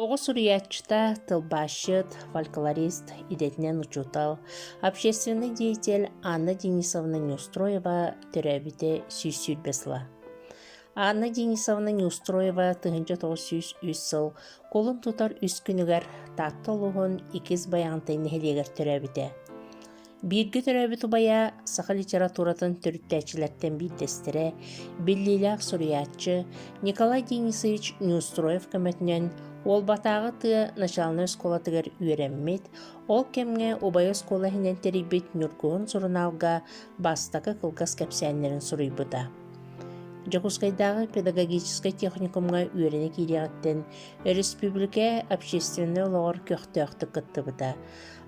Оҕо суруйааччыта, тылбаасчыт, фольклорист, идэтинэн учуутал, общественнай деятель Анна Денисовна Неустроева төрөөбүтэ 120 сыла. Анна Денисовна Неустроева 1903 сыл кулун тутар үс күнүгэр Таатта улууһун Иккис Байаҕантай нэһилиэгэр төрөөбүтэ. Бииргэ төрөөбүт убайа саха литературатын төрүттээччилэртэн биирдэстэрэ, биллиилээх суруйааччы Николай Денисович Неустроев көмөтүнэн Уолбатааҕы тыа начаалынай оскуолатыгар үөрэммит, ол кэмҥэ убайа оскуола иһинэн тэрийбит Ньургуһун сурунаалга бастакы кылгас кэпсээннэрин суруйбута. Дьокуускайдааҕы педагогическай техникумҥа үөрэнэ киириэҕиттэн өрөспүүбүлүкэ общественнай олоҕор көхтөөхтүк кыттыбыта.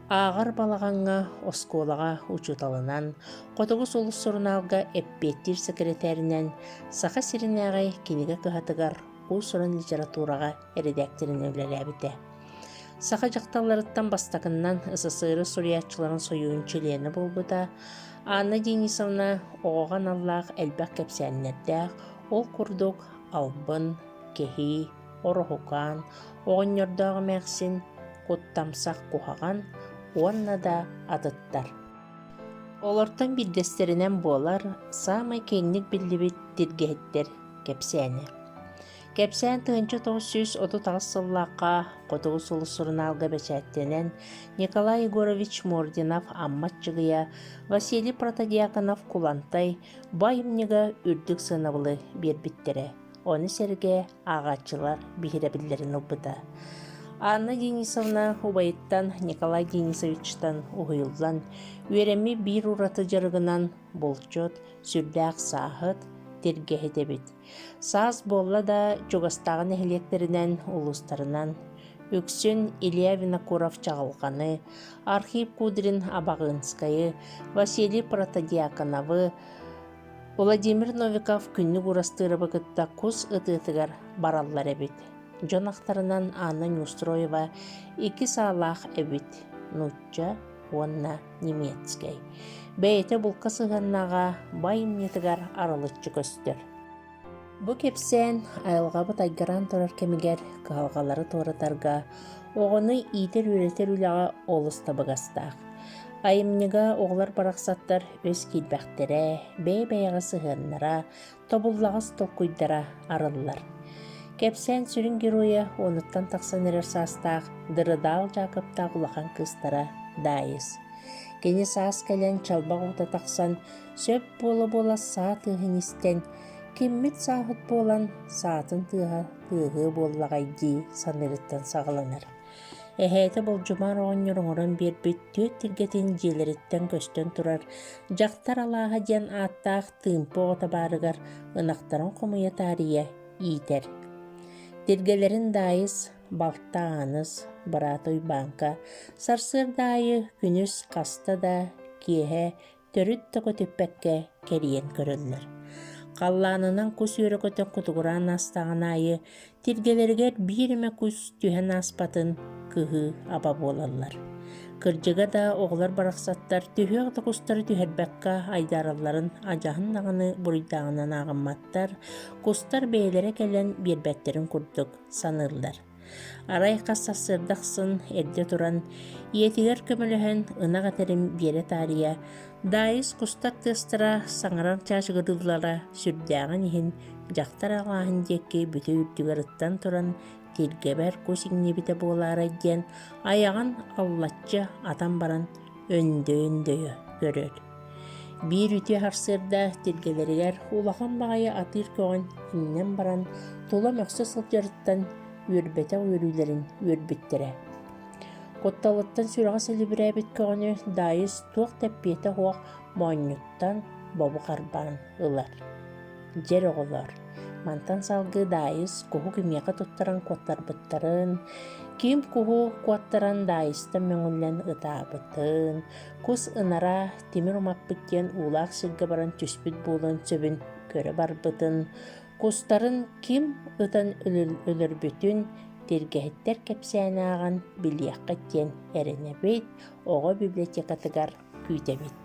Ааҕар балаҕаҥҥа, оскуолаҕа учууталынан, Хотугу сулус сурунаалга эппиэттиир сэкирэтээринэн, Саха сиринээҕи кинигэ кыһатыгар уус-уран литератураҕа эрэдээктэринэн үлэлээбитэ. Саха дьахталларыттан бастакыннан СССР суруйааччыларын сойууһун чилиэнэ буолбута. Анна Денисовна оҕоҕо аналлаах элбэх кэпсээннэрдээх, ол курдук «Албын», «Кэһии», Ороһукаан, Оҕонньордоох эмээхсин, Куттамсах куһаҕан уонна да атыттар. Олортон биирдэстэринэн буолар саамай киэҥник биллибит тиргэһиттэр кэпсээнэ. Кэпсээн 1938 сыллаахха Хотугу сулус сурунаалга бэчээттэнэн Николай Егорович Мординов Амма Аччыгыйа, Василий Протодьяконов Кулантай бу айымньыга үрдүк сыанабылы биэрбиттэрэ. Ону сэргэ ааҕааччылар биһирэбиллэрин ылбыта. Анна Денисовна убайыттан Николай Денисовичтан уһуйуллан, үөрэммит биир ураты дьарыгынан булчут, сүрдээх сааһыт, тиргэһит эбит. Саас буолла да чугастааҕы нэһилиэктэринэн, улуустарынан үксүн Илья Винокуров-Чаҕылҕаны, Архип Кудрин Абаҕыынскайы, Василий Протодьяконовы, Владимир Новиков Күннүк Уурастыырабы кытта кус ытыытыгар бараллар эбит. Дьон ахтарынан Анна Неустроева икки саалаах эбит, нуучча уонна немецкэй. Бэйэтэ булка сыһыаннааҕа бу айымньытыгар арылыччы көстөр. Бу кэпсээн айылҕабыт айгыраан турар кэмигэр кыһалҕалары туоратарга, оҕону иитэр-үөрэтэр үлэҕэ олус табыгастаах. Айымньыга оҕолор барахсаттар өс киирбэхтэрэ, бэйэ-бэйэҕэ сыһыаннара, тобуллаҕас толкуйдара арыллар. Кэпсээн сүрүн геройа уонуттан тахсан эрэр саастаах Дырыдаал Дьаакыптаах улахан кыыстара Даайыс. Кини саас кэлэн чалбах уута тахсан, сөп буола-буола саа тыаһын истэн, киммит сааһыт буолан саатын тыаһа тыаһыа буоллаҕай дии саныырыттан саҕаланар. Эһээтэ Болдьумаар оҕонньор оҥорон биэрбит түөрт тиргэтин дьиэлэриттэн көстөн турар Дьахтар алааһа диэн ааттаах тыымпы оҕото баарыгар ынахтарын хомуйа таарыйа иитэр. Тиргэлэрин Даайыс, балта Ааныс, быраата Уйбааҥка сарсыарда аайы күнүс хаста да, киэһэ төрүт да көтүппэккэ кэрийэн көрөллөр. Халлаанынан кус үөрэ көтөн кутугураан аастаҕын аайы тиргэлэригэр биир эмэ кус түһэн ааспатын кыһыы аба буолаллар. Кырдьыга да оҕолор барахсаттар түһүөх да кустары түһэрбэккэ айдааралларын адьаһын даҕаны буруйдааҕынан ааҕымматтар, кустар бэйэлэрэ кэлэн биэрбэттэрин курдук саныыллар. Арай хас сарсыарда ахсын эрдэ туран, ийэтигэр көмөлөһөн ынах этэрин биэрэ таарыйа, Даайыс кустар тыастара саҥарар чаачыгырыыллара сүрдээҕин иһин дьахтар алааһын диэки бүтэй үрдүгэр ыттан туран тиргэбэр кус иҥнибитэ буолаарай диэн айаҕын аллаччы атан баран өндөйө-өндөйө көрөр. Биир үтүө сарсыарда тиргэлэригэр улахан баҕайы атыыр көҕөн иҥнэн баран тула мөхсө сылдьарыттан үөрбэтэх үөрүүлэрин үөрбүттэрэ. Кутталыттан сүрэҕэ сэлибирээбит көҕөнү Даайыс туох да эппиэтэ суох моонньуттан бобу харбаан ылар. Дьэр оҕолоор, мантан салгыы Даайыс куһу кимиэхэ туттаран куоттарбыттарын, ким куһу куоттаран Даайыстан мөҥүллэн ытаабытын, кус ынара тимир умаппыт диэн уулаах сиргэ баран түспүт буолуон сөбүн көрө барбытын, кустарын ким ытан өлөрбүтүн тиргэһиттэр кэпсээн ааҕан билиэххит диэн эрэнэбит, оҕо библиотекатыгар күүтэбит.